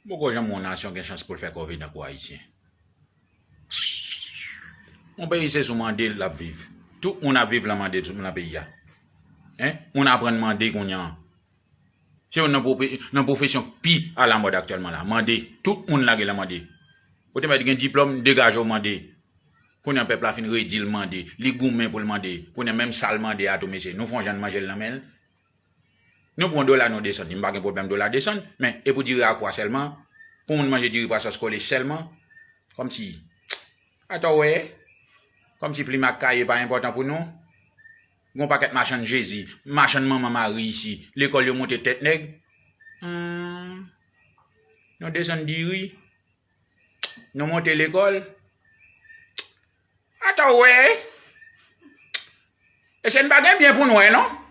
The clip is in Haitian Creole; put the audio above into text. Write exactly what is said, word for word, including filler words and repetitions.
Poko janm yon nasyon gen chans pou l fè kòve tankou Ayisyen. Yon peyi se sou mande l ap viv. Tout moun ap viv lan mande, tout moun nan peyi a. Hein? Moun aprann mande kounye a. Se youn nan pwofe-, nan pwofesyon k pi alamòd aktyèlman la. Mande. Tout moun lage lan mande. Ou te mèt gen diplòm, degaje w mande. Kounye a pèp la fin redi l mande. Li goumen pou l mande. Kounye a menm sa l mande a tou, mesye. Nou fè yon jan n manje l nan men l. Nou pran dola, nou desann li. M pa gen pwoblèm dola desann, men e pou diri a pwa sèlman. Pou moun manje diri pwa sòs kole sèlman. Kòmsi, atò w wè, kòmsi plim ak kaye pa enpòtan pou nou. Gon pakèt machann Jezi, machann manman Mari isi, lekòl yo moute tèt nèg. Hmm. Nou desann diri. Nou monte lekòl. Atò w wè. Mesye, n pa gen byen pou n wè, non.